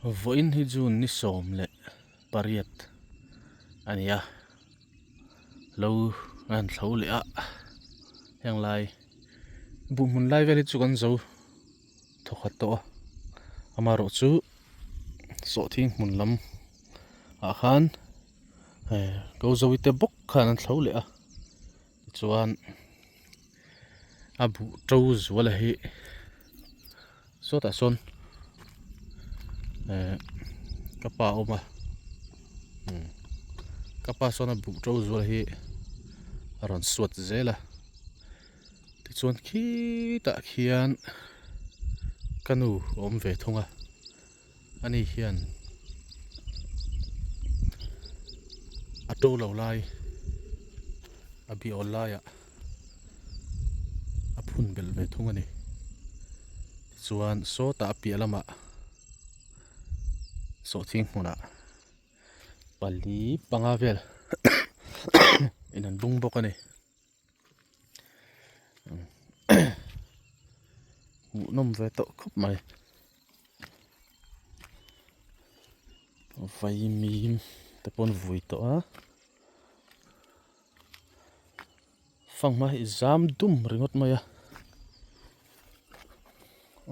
Vawiin hi June ni 18 a ni a, lo an thlo leh a, heng lai buh hmun lai vel hi chu kan zo thawkhat tawh a, amaherawh chu sawhthing hmun lam ah khan ko zoite te bawk khan an thlo leh a tichuan a buh to zuala hi sawtah sawn eh ka pa a awm a ka pa sawn a buh to zuala hi a rawn suat zel a tichuan khitah khian ka nu a awm ve thung a. Ani hian a to lo lai a bi awl laiah a phun belh ve thung a ni tichuan sawtah a piah lamah sawhthing hmunah pali panga vel in an bung bawk a ni. Hmuhnawm ve tawh khawp mai vaimim te pawh an vui tawh a fanghma hi zam dum ringawt mai a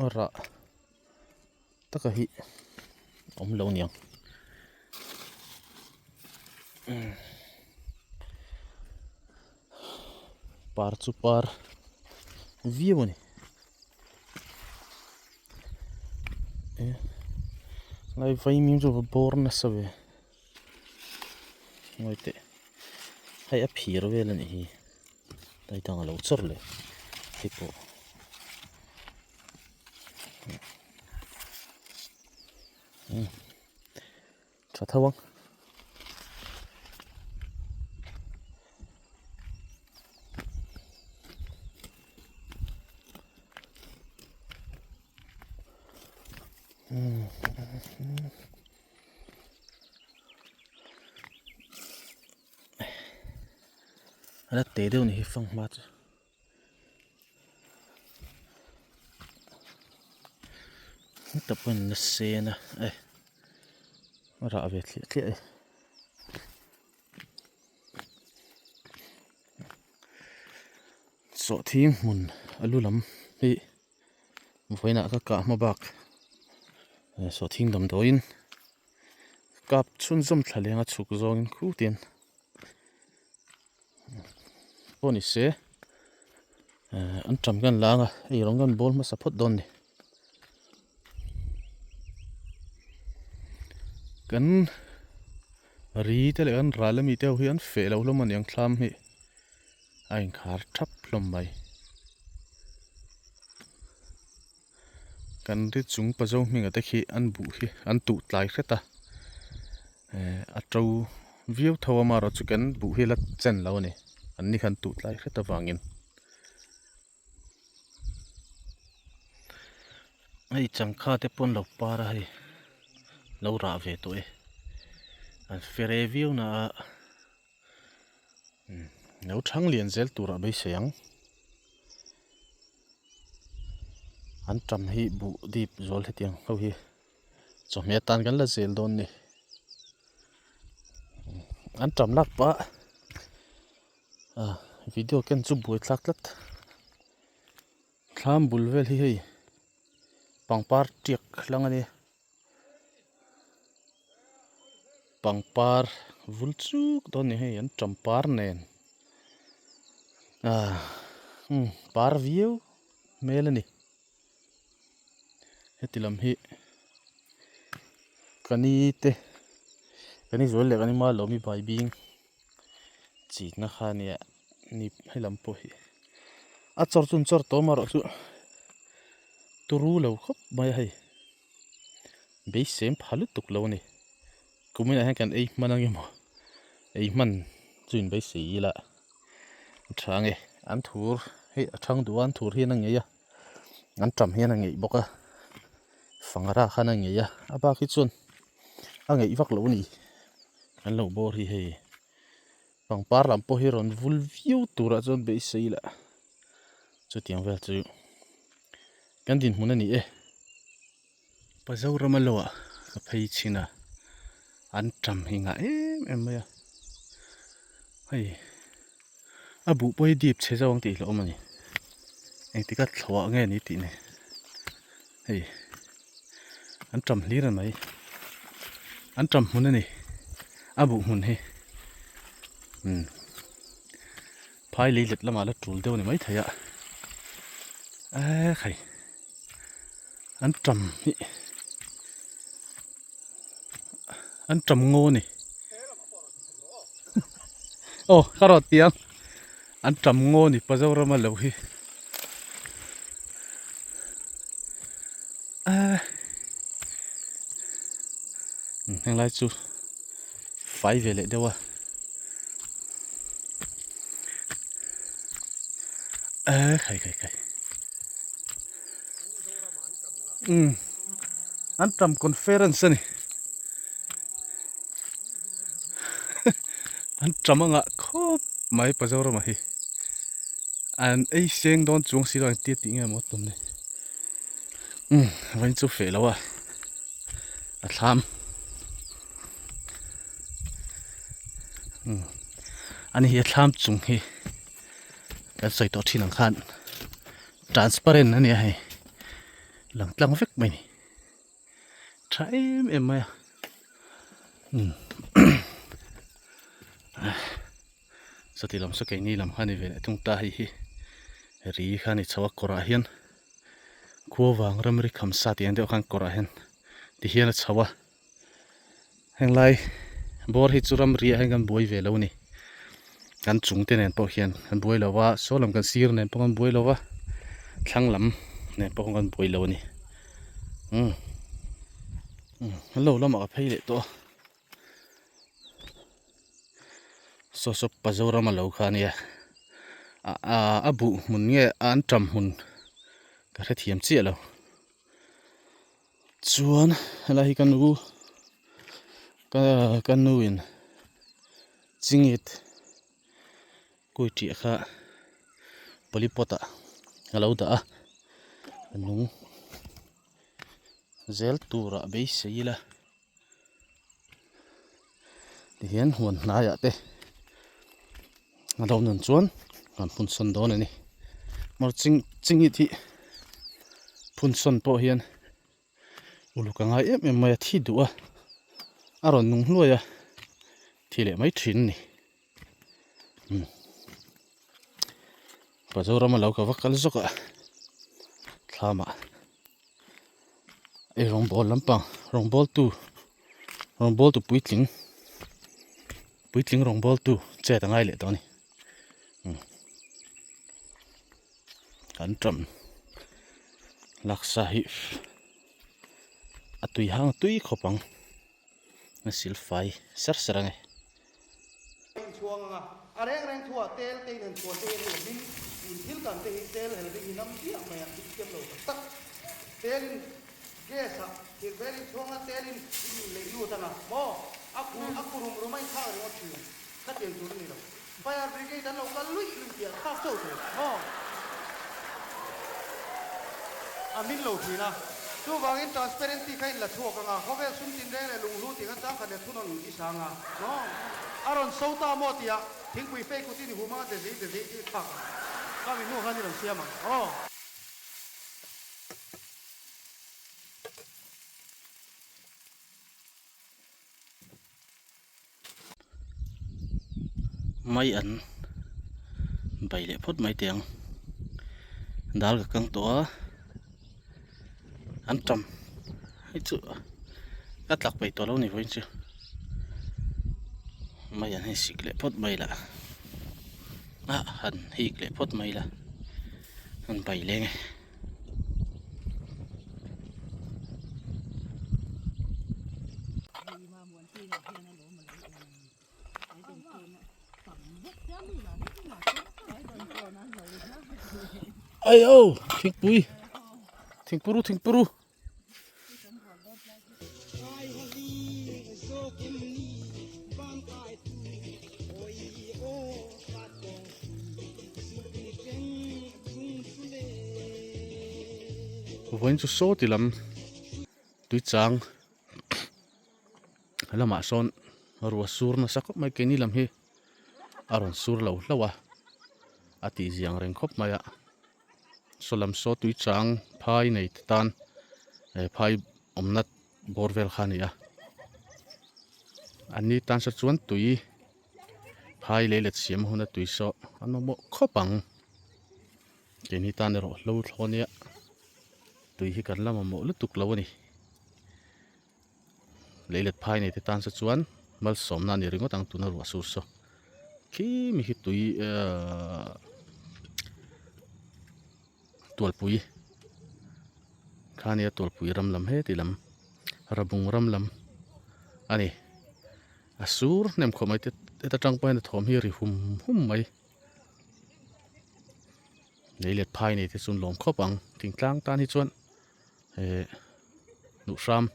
a rah taka hi awm lo niang par chu par viau a ni lai vaimim chu va bawr nasa ve ngawi teh hei a phir vel a nih hi daidang a lo chawr leh hei pawh. Tha tho ang. A la te deuh ni hi fanghma chu. Heta pawh in la sen a e a rah ve thliah thliah e sawhthing hmun a lu lam hi vawiinah ka kah hma bak sawhthing damdawiin kap chhunzawm thla leng a chhuk zawngin khutin. Pawh ni se an tam kan la ang a hei rawng kan bawl hmasa phawt dawn a ni kan ri te leh kan ral ami te ho hi an feh lo hlawm a niang thlam hi a inkhar thap hlawm mai kan ri chung pazo hming ah te khi an buh hi an tuh tlai hret a eh a to viau tho a amaherawhchu kan buh hi la chen lo a ni an ni khan tuh tlai hret avangin hei changkha te pawh an lo par a hei lo rah ve tawh e an fere viau na a lo thang lian zel turah beisei ang. An tam hi buh dip zual hetiang ho hi chawhmeh atan kan la zel dawn ni an tam lak pah a video ken chu buai thlak tlat thlam bul vel hi hei pangpar tiak hlang a nia pangpar vul chuk dawn ni hei an tam par nen ah umm par viau hmel a ni heti lam hi ka ni te ka ni zual leh ka ni mal lo mi bai bing chikna kha a nia ni helam pawh hi a chawr chu an chawr tawh amaherawh chu turu lo khawp mai a hei beisem pha lutuk lo a ni kuminah hian kan ei hman ang emaw ei hman chu in beisei ila a tha ang e an thur hei a thang duh a an thur hian a ngei a an tam hian a ngeih bawk a fangra khan a ngei a a bak hi chuan a ngeih vak lo a ni an lo bawr hi hei. Pangpar lam pawh hi rawn vul viau turah chuan beisei lah chutiang vel chu kan dinhmun a ni e. Pazorama loah ka phei chhin a an tam hi ngah em em mai a hei a buh pawh hi dip chhe zo ang tih hlauh awm a ni engtik a thlawh ah nge ni tih ni hei an tam hlir a ni mai an tam hmun a ni a buh hmun hi umm. Phai lei let lamah la tul deuh a ni maithei a ekhai an tam hi an tam ngaw a ni aw ka rawt tih ang an tam ngaw a ni Pazorama lo hi eh henglai chu. Fai ve leh deuh a eh khai khai khai umm an tam conference a ni an tam anga khawp mai Pazorama hi an ei seng dawn chuang si lo engtia tih nge maw tum ni umm vawiin chu feh lo a. A thlam ani hi a thlam chung hi kan sawi tawh thin ang khan transparent a nia hei lang tlang vek mai a ni tha em em mai a sawti lam saw keini lam kha a ni ve leh thung ta hei hi ri kha a ni chho a kawrah hian. Khua vang ramri kham sa tih ang deuh khan kawrah hian ti hian a chho a, henglai bawr hi chu ramri ah hian kan buai ve lo a ni, kan chung te nen pawh hian kan buai lo a, saw lam kan sir nen pawh kan buai lo a, thlang lam nen pawh kan buai lo a ni, umm lo lamah ka phei leh tawh a, saw saw Pazorama lo kha a nia a buh hmun nge an ṭam hmun ka hrethiam chiah lo chuan helai hi ka nu ka nu in chingit kui ṭiah kha polypot ah a lo dah a a nung zel turah beisei ila. Tihian huan hnaiah te a lo nun chuan kan phun sawn dawn a ni mar ching chingit hi phun sawn pawh hian uluk a ngai em em mai a thi duh a a rawn nung hluai a thi leh mai thin a ni umm Pazorama lo ka va kal zawk a thlamah. Ei rawngbawl lampang rawngbawl tu rawngbawl tu puitling puitling rawngbawl tu chet a ngai leh tawh a ni umm kan ṭam laksa hi a tui hang tui khawp ang a silfai ser ser a ni. Inchhuang anga a reng reng thuah tel te in han chhuan te hian hei min in thil kan te hi tel hel ring in am chiah mai a thil thiam lo tak tak tel in gas ah thir vel in chhuang a tel in in leih lut anga maw a khu a khu rum rum a in thlak ringawt thin kha tiang tur a ni lo fire brigade an lo kal luih luih tih a thlak chauh tur maw a min lo thin a chuvangin transparency kha in la chhuak anga khawvel sum tinreng leh lunghlu tih khan changkhat leh thunawn i sang a. Maw? A rawn so ta maw tia thingpui fei kut in i hum anga dezei dezei tih thlak ang. Ka mi hnu khan i rawn siam ang aw. Mai an bai leh phawt mai teh ang. Dal ka kang tawh a, an tam hei chu ka tlak peih tawh lo ni vawiin chu mai an hei sik leh phawt mai la a han hik leh phawt mai la an bai leng e. Ai ô thingpui thingpuru thingpuru vawiin chu saw ti lam tui chang. Helamah sawn ruah sur nasa khawp mai keini lam hi a rawn sur lo hlauh a a tih ziang reng khawp mai a saw lam saw tui chang phai nei te tan eh phai awmna bawr vel kha a ni a an ni tan saw chuan tui phai lei let siam huna tui saw an mamawh khawp ang keini tan erawh hlo thlawn nia tui hi kan la mamawh lutuk lo a ni. Lei let phai nei te tan se chuan malsawmna a ni ringawt ang tuna ruah sur saw khi mi khi tui ahh tualpui kha nia tualpui ram lam heti lam rabung ram lam a ni a sur hnem khawp mai te heta tang pawh hian a thawm hi a ri hum hum mai lei let phai nei te chu an lawm khawp ang thingtlang tan hi chuan. Eh duhhram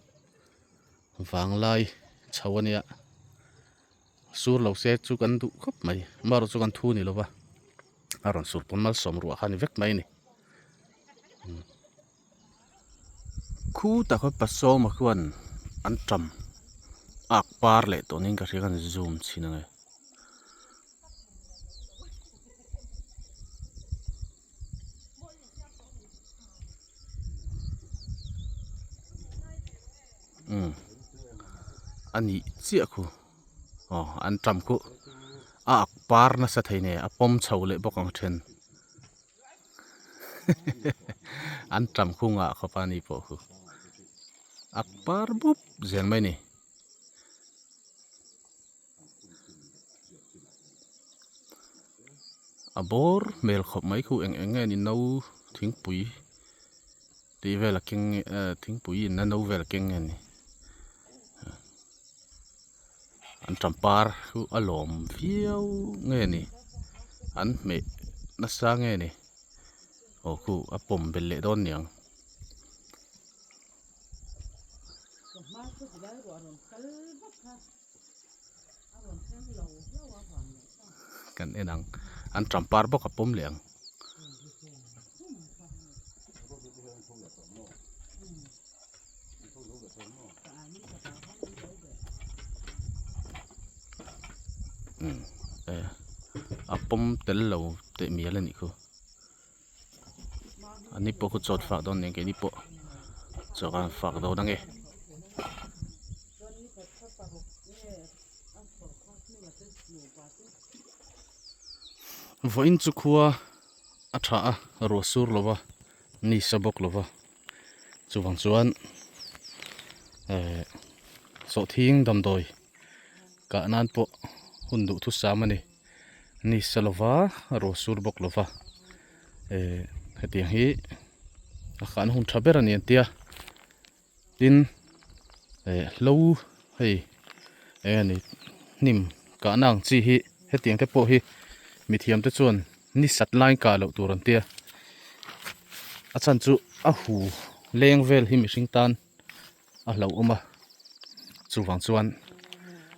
vanglai chho a nia sur lo se chu kan duh khawp mai amaherawh chu kan thu ni lova a rawn sur pawn malsawm ruah kha a ni vek mai a ni khu taka pasawma khuan an tam ak par leh tawh niin ka hria ka han zoom chhin ange. Umm a nih chiah khu aw an tam khu a ak par nasa thei nen a pawm chho leh bawk ang then an tam khu ngah khawp a ni pawh khu ak par bup zel mai a ni. A bawr hmel khawp mai khu eng eng nge ni no thingpui tih vel a keng nge eh thingpui in a no vel a keng nge ni an tampar chu a lawm viau nge ni an hmeh nasa nge ni aw khu a pawm belh leh dawn niang. Kan en ang an tampar bawk a pawm leh ang. Umm eh a pawm tel lo teh mial a nih khu. Ani pawh khu chawt fak dawn nen keini pawh chaw kan fak dawn ange. Vawiin chu khua a tha a ruah sur lova ni sa bawk lova chuvang chuan eh sawhthing damdawi kah nan pawh hun duhthusam a ni. Ni sa lova ruah sur bawk lova eh hetiang hi a khahna hun tha ber a ni an tia tin eh hlo hei eng nge ni hnim kahna ang chi hi hetiang te pawh hi mithiam te chuan ni sat lai kah loh tur an tia a chhan chu a hu leng vel hi mihring tan. a hlauhawm a chuvang chuan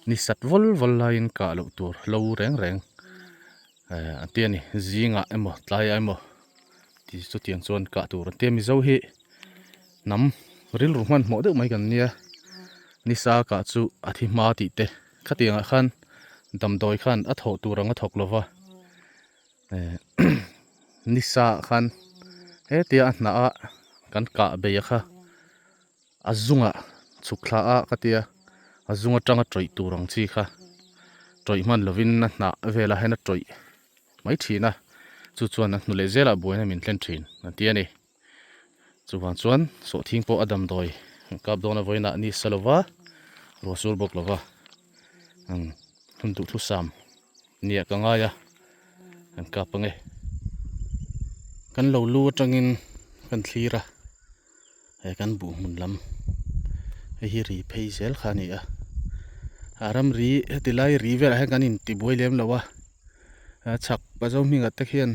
ni sat vawl vawl laiin kah loh tur hlo reng reng eh an ti a ni zingah emaw tlaiah emaw tih chutiang chuan kah tur an ti a mizo hi hnam rilru hmanhmawh deuh mai kan nia nisa kah chu a thi hma tih te khatiangah khan damdawi khan a thawh tur ang a thawk lova eh nisa ah khan hetia a hnah a kan kah bei a kha a zungah chhuk thla a ka tia a zung atanga tawih tur ang chi kha tawih hman lovin a hnah velah hian a tawih mai thin a chu chuan a hnu leh zelah buaina min thlen thin an ti a ni chuvang chuan sawhthing pawh a damdawi an kap dawn a vawiinah ni sa lova ruah sur bawk lova hun duhthusam nia ka ngai a an kap ange kan lo lu atangin kan thlir a he kan buh hmun lam hei hi ri phei zel kha a ni a a ramri heti lai ri velah hian kan intibuai lem lo a a chhak pazo hmingah te khian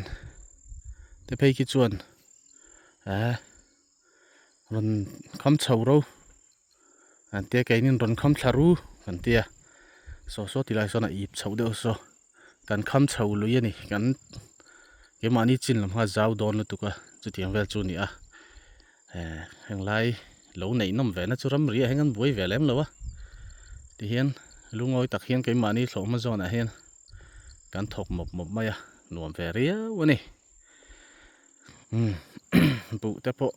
te phei khi chuan eh rawn kham chho ro an tia keinin rawn kham thla ru kan tia saw saw tilai sawn a ip chhoh deuh saw kan kham chho lui a ni kan keimahni chin lam kha a zau dawn lutuk a chutiang vel chu a ni a eh henglai lo neih nawm ve na chu ramri ah hian kan buai ve lem lo a. Tihian lungawi tak hian keimahni thlawhhma zawnah hian kan thawk mawp mawp mai a, nuam ve riau a ni. Umm buh te pawh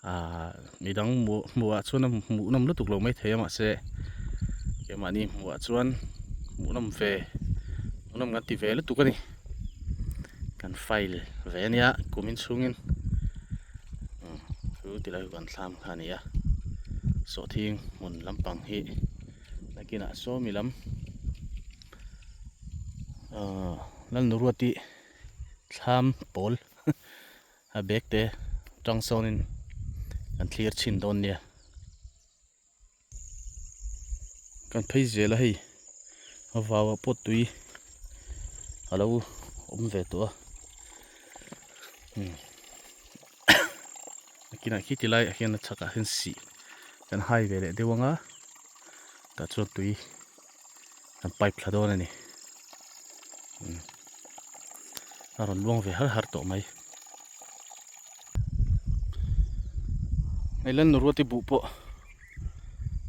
ahh midang hmuh ah chuan a hmuhnawm lutuk lo maithei a mahse keimahni hmuh ah chuan hmuhnawm ve hmuhnawm kan ti ve lutuk a ni. Kan file ve a nia kumin chhungin umm chu tilai chu kan thlam kha a ni a sawhthing hmun lampang hi nakinah sawmi lam ahh Lalnuruati thlam pawl a bag te tang sawnin kan thlir chhin dawn nia. Kan phei zel a hei a vau ah pawh tui a lo awm ve tawh a umm nakinah khi ti laiah hian a chhakah hian sih kan hai ve leh deuh ang a tah chuan tui kan pipe thla dawn a ni umm a rawn luang ve har har tawh mai. Hei Lalnu Ruati buh pawh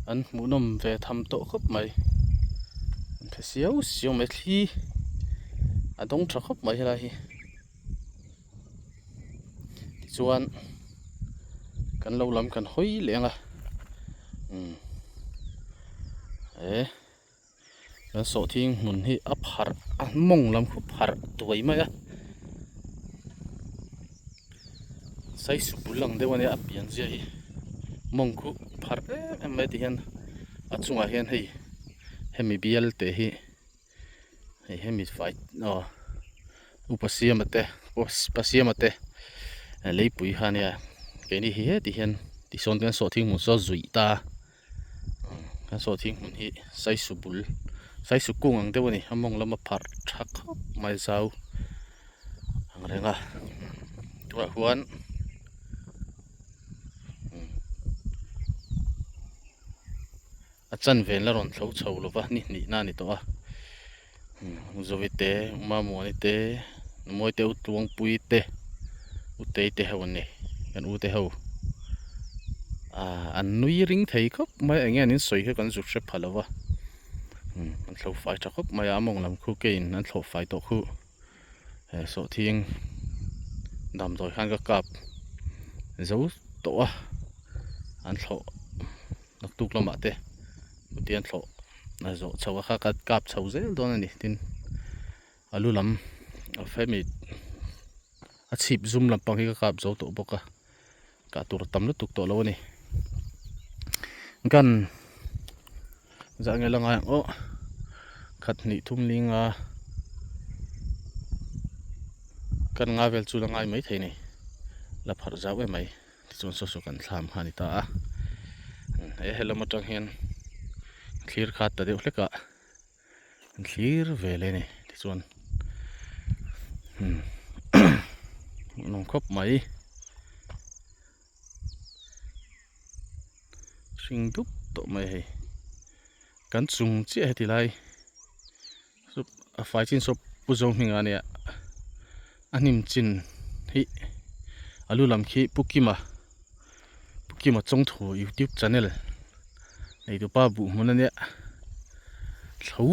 an hmuhnawm ve tham tawh khawp mai an tha siau siau mai thli a dawng tha khawp mai helai hi tichuan kan lo lam kan hawi leh ang a umm he. Kan sawhthing hmun hi a pharh a mawng lam khu pharh tuai mai a saisu bul ang deuh a nia a pian zia hi mawng khu pharh em em mai tihian a chungah hian hei hemi bial te hi hei hemi fai aw upa siama te pa siama te leipui kha ania keini hi heti hian tisawn kan sawhthing hmun saw zuih ta. Kan sawhthing hmun hi saisu bul saisu kung ang deuh a ni a mawng lama pharh tha khawp mai zau ang reng a tunah huan a chanve la rawn thlo chho lova ni hnihna a ni tawh a Zovi te Mamuani te Mawite u Tluangpui te Utei te ho an ni kan u te ho aah an nui ring thei khawp mai eng nge an insawi kha kan zuk hre pha lo va umm an thlo fai tha khawp mai a a mawng lam khu keiin an thlawh fai tawh khu he sawhthing damdawi khan ka kap zo tawh a an thlawh naktuk lamah te kutian thlawh a zawh chho a kha ka kap chho zel dawn a ni tin. A lu lam a hemi a chhip zum lampang hi ka kap zo tawh bawk a kah tur a tam lutuk tawh lo a ni gun zah nge la ngai ang aw khat hnih thum linga kan nga vel chu la ngai mai thei a ni la pharh zau em mai tichuan saw saw kan thlam kha a ni ta a he helam atang hian thlir kha ta deuh hlek a. An thlir ve leh a ni tichuan hmuhnawm khawp mai hring dup tawh mai hei kan chung chiah heti lai a fai chin saw pu zo hming a nia a hnim chin hi a lu lam khi pu kima pu kima chawngthu youtube channel neitupa buh hmun a nia thlo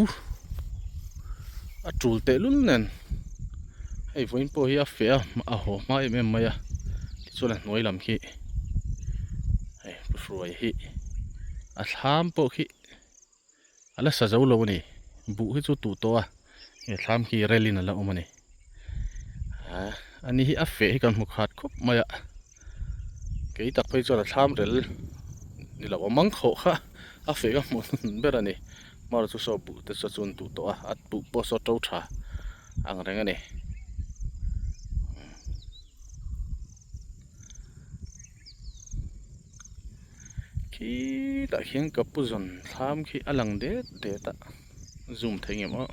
a tul teh lul nen hei vawiin pawh hi a feh a a haw hma em em mai a tichuan a hnuai lam khi hei pu hruai hi a thlam pawh khi A la sa zo lo a ni. Buh hi chu tuh tawh a, he thlam khi rel in a la awm a ni. Aa ani hi a feh hi kan hmu khat khawp mai a, kei tak phei chuan a thlam rel ni lo a mang khawh kha a feh ka hmuh hnun ber a ni. Hmar chu saw buh te chu an tuh tawh a, a buh pawh saw to tha ang reng a ni. Khitah khian ka pu zawn thlam khi a lang det det a zoom thei ngem aw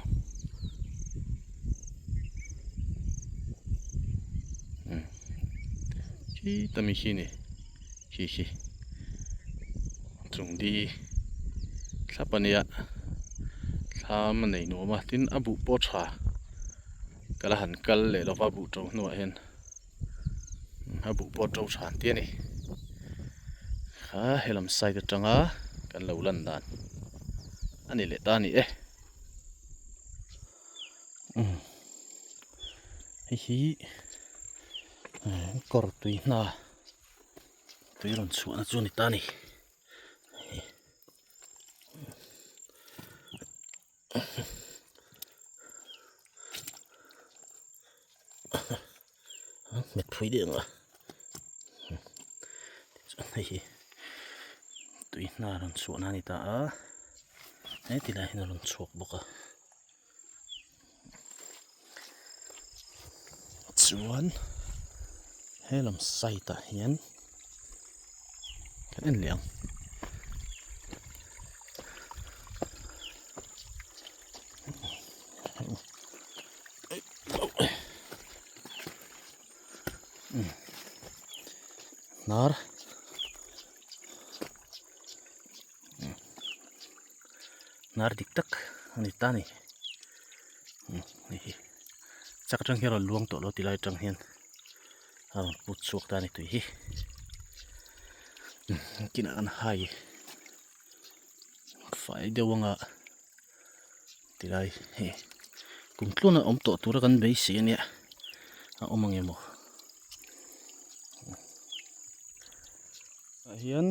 umm khita mi khi ni khi khi chung di thlap a nia thlam a nei nuam a tin a buh pawh tha ka la han kal leh lova buh to hnuah hian. A buh pawh to tha an ti a ni kha helam side atanga kan. Kan lo lan dan a ni leh ta a ni e. Umm hei hi kawr tui hna tui rawn chhuahna chu a ni ta a ni. Hmet phui deuh ang a tichuan hei hi tui hna rawn chhuahna a ni ta a heti lai hian a rawn chhuak bawk a chuan he lam side ah hian kan en leh ang. Hnar hnar dik tak a ni ta a ni hei hi chak atang hian a rawn luang tawh lo tilai atang hian a rawn put chhuak ta a ni tui hi kinah kan hai fai deuh anga tilai hei kum tluan a awm tawh tura kan beisei ania a awm ang emaw ah hian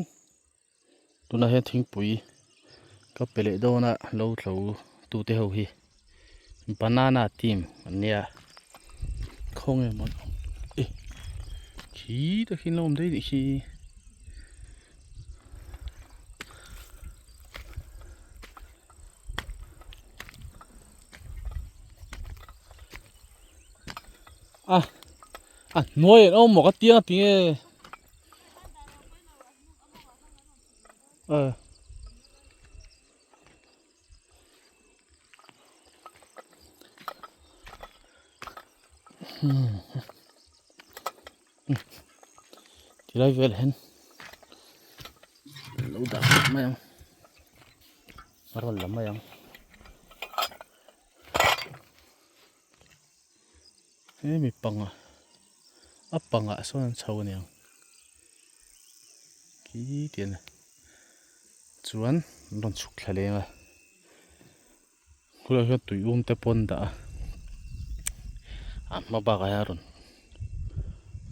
tunah hian thingpui ka pe leh dawn a lo thlo tute ho hi banana team an nia khawnge maw e khi takhin lo awm daih anih khi. A a hnuai an awm maw ka tia tinge a Tilai vel hian lo dah khawp mai ang a rawn la mai ang hemi panga a pangah sawn an chho aniang khi tian chuan an rawn chhuk thla leng a. Khulaiah hian tui um te pawh an dah a a hma bakah hian a rawn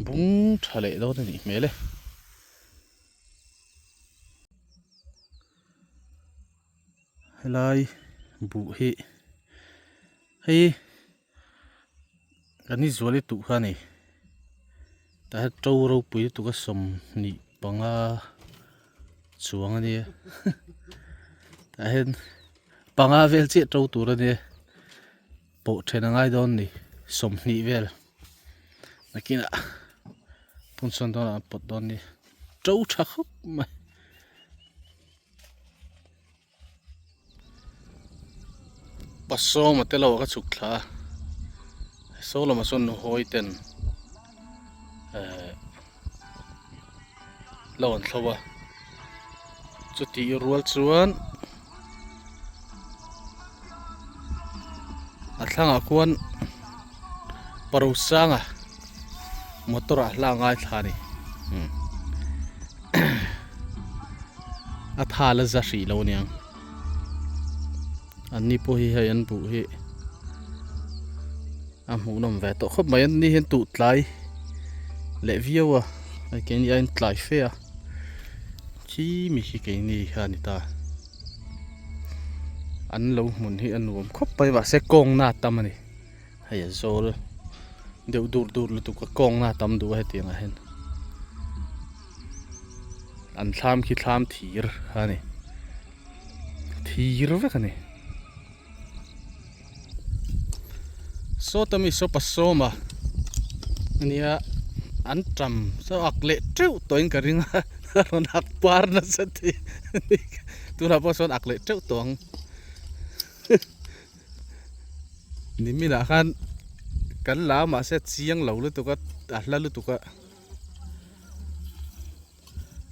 bung tha leh dawn a nih hmel e. Helai buh hi hei kan ni zual i tuh kha a ni tah hian to ropui lutuk a sawmhnih panga chuang a nia tah hian panga vel chiah to tur a nia pawh then a ngai dawn a ni 20 vel nakinah phun sawn dawnah an pawt dawn a ni to tha khawp mai. Pasawma te lo ah ka chhuk thla a saw lamah sawn nuhawi ten ehh lo an thlo a chutih rual chuan a thlangah khuan parosanga motor ah hla a ngaithla a ni a tha la za hrih lo aniang an ni pawh hi hei an buh hi a hmuhnawm ve tawh khawp mai an ni hian tuh tlai leh viau a hei keini aiin tlai fe a khi mi khi keini kha a ni ta an lo hmun hi a nuam khawp mai mahse kawngna a tam a ni. Hei a zawl deuh dur dur lutuk a kawngna a tam duh a hetiang ah hian an thlam khi thlam thir kha a ni thir vek a ni sawta mi saw pasawma ania an tam saw ak leh teuh tawh in ka ring a a rawn ak par nasa thei tunah pawh sawn ak leh teuh tawh ang. Niminah khan kan la a mahse a chiang lo lutuk a a hla lutuk a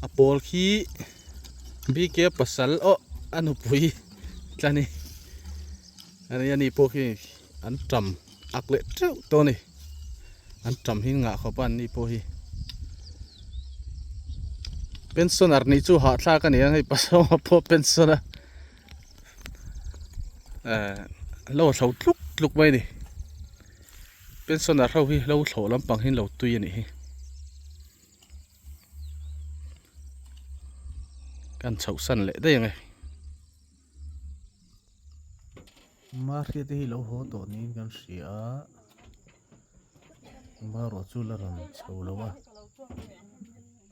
a pawl khi bike pasal aw a nupui tla ni ani pawh khi an tam ak leh teuh tawh a ni an tam hi nghah khawp a an ni pawh hi. Pensioner nih chu hahthlak a ni ang hei pasawma pawh pension a eh lo thlo tluk tluk mai a ni pensioner ho hi lo thlawh lampang hi an lo tui a nih hi kan chhoh san leh daih ang e. Mahriat te hi lo haw tawh niin kan hria a marawh chu la rawn chho lo a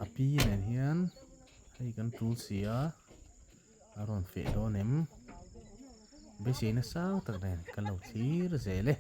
a pi nen hian hei kan tul si a a rawn feh dawn em beiseina sang tak nen kan lo thlir zel e.